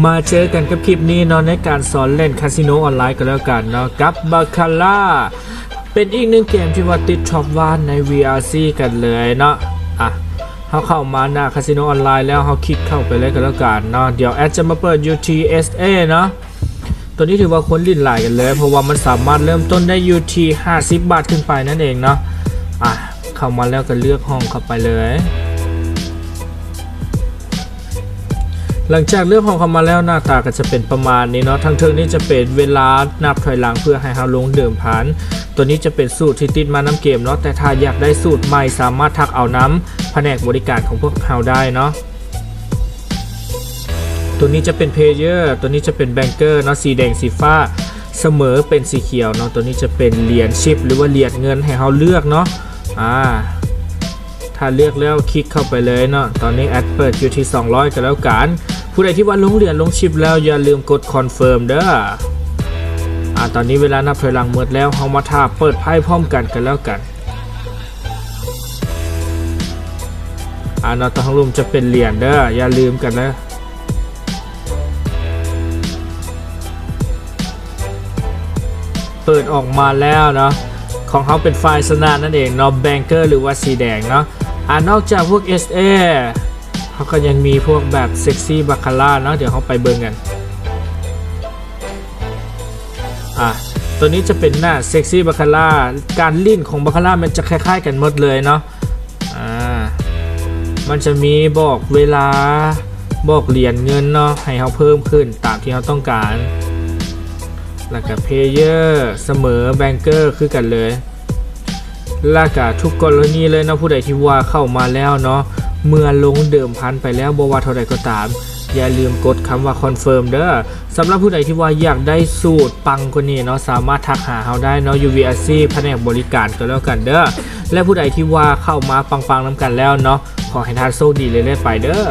ມາເຈີກັນກັບຄລິບນີ້ເນາະ ໃນການສອນຫຼິ້ນຄາສິໂນອອນລາຍກໍແລ້ວກັນເນາະ ກັບບາຄາລາ ເປັນອີກໜຶ່ງເກມທີ່ວ່າຕິດທັອບວັນໃນ ວີອາຊີ ກັນເລີຍເນາະ. ອ່ະ ເຮົາເຂົ້າມາໜ້າຄາສິໂນອອນລາຍແລ້ວ ເຮົາຄລິກເຂົ້າໄປເລີຍກໍແລ້ວກັນເນາະ. ດຽວແອັດຈະມາເປີດຢູ່ທີ່ ເອສເອ ເນາະ. ໂຕນີ້ຖືວ່າຄົນຫຼິ້ນຫຼາຍກັນເລີຍ ເພາະວ່າມັນສາມາດເລີ່ມຕົ້ນໄດ້ຢູ່ທີ່ຫ້າສິບບາດຂຶ້ນໄປນັ້ນເອງເນາະ. ອ່ະ ເຂົ້າມາແລ້ວກໍເລືອກຫ້ອງເຂົ້າໄປເລີຍ. ຫຼັງຈາກເລືອກຫ້ອງເຂົ້າມາແລ້ວ ໜ້າຕາກໍຈະເປັນປະມານນີ້ເນາະ. ທາງເທິງນີ້ຈະເປັນເວລານັບຖອຍຫຼັງເພື່ອໃຫ້ເຮົາລົງເດີມພັນ. ໂຕນີ້ຈະເປັນສູດທີ່ຕິດມານຳເກມເນາະ, ແຕ່ຖ້າຢາກໄດ້ສູດໃໝ່ ສາມາດທັກເອົານຳພະແນກບໍລິການຂອງພວກເຮົາໄດ້ເນາະ. ໂຕນີ້ຈະເປັນ Player ໂຕນີ້ຈະເປັນ Banker ເນາະ, ສີແດງ ສີຟ້າ, ສະເໝີເປັນສີຂຽວເນາະ. ໂຕນີ້ຈະເປັນຫຼຽນຊິບ ຫຼືວ່າຫຼຽນເງິນໃຫ້ເຮົາເລືອກເນາະ. ອາ ຖ້າເລືອກແລ້ວຄລິກເຂົ້າໄປເລີຍເນາະ. ຕອນນີ້ແອັດເປີດຢູ່ທີ່ສອງຮ້ອຍກໍແລ້ວກັນ. ຜູ້ໃດທີ່ວ່າລົງຫຼຽນລົງຊິບແລ້ວ ຢ່າລືມກົດ Confirm ເດີ້. ອາ ຕອນນີ້ເວລານັບຖອຍຫຼັງໝົດແລ້ວ, ເຮົາມາຖ້າເປີດໄພ້ພ້ອມກັນກໍແລ້ວກັນ. ອາ ເນາະ ທາງລຸ່ມຈະເປັນຫຼຽນເດີ້, ຢ່າລືມກັນເດີ້. ເປີດອອກມາແລ້ວເນາະ, ຂອງເຮົາເປັນຝ່າຍຊະນະນັ້ນເອງເນາະ, Banker ຫຼືວ່າສີແດງເນາະ. ອາ ນອກຈາກພວກ ເອສເອ ເຮົາກໍຍັງມີພວກແບບ Sexy Baccarat ເນາະ, ດຽວເຮົາໄປເບິ່ງກັນ. ອາ ໂຕນີ້ຈະເປັນໜ້າ Sexy Baccarat. ການຫຼິ້ນຂອງ Baccarat ມັນຈະຄ້າຍໆກັນໝົດເລີຍເນາະ. ອາ ມັນຈະມີບອກເວລາ, ບອກຫຼຽນເງິນເນາະ, ໃຫ້ເຮົາເພີ່ມຂຶ້ນຕາມທີ່ເຮົາຕ້ອງການ. ແລ້ວກະ Player ສະເໝີ Banker ຄືກັນເລີຍ. ແລ້ວກະທຸກກໍລະນີເລີຍເນາະ, ຜູ້ໃດທີ່ວ່າເຂົ້າມາແລ້ວເນາະ, ເມື່ອລົງເດີມພັນໄປແລ້ວ ບໍ່ວ່າເທົ່າໃດກໍຕາມ, ຢ່າລືມກົດຄຳວ່າ Confirm ເດີ້. ສຳລັບຜູ້ໃດທີ່ວ່າຢາກໄດ້ສູດປັງກວ່ານີ້ເນາະ, ສາມາດທັກຫາເຮົາໄດ້ເນາະ, ຢູ່ ວີອາຊີ ພະແນກບໍລິການກໍແລ້ວກັນເດີ້. ແລະ ຜູ້ໃດທີ່ວ່າເຂົ້າມາປັງໆນຳກັນແລ້ວເນາະ, ຂໍໃຫ້ທ່ານໂຊກດີເລື້ອຍໆໄປເດີ້.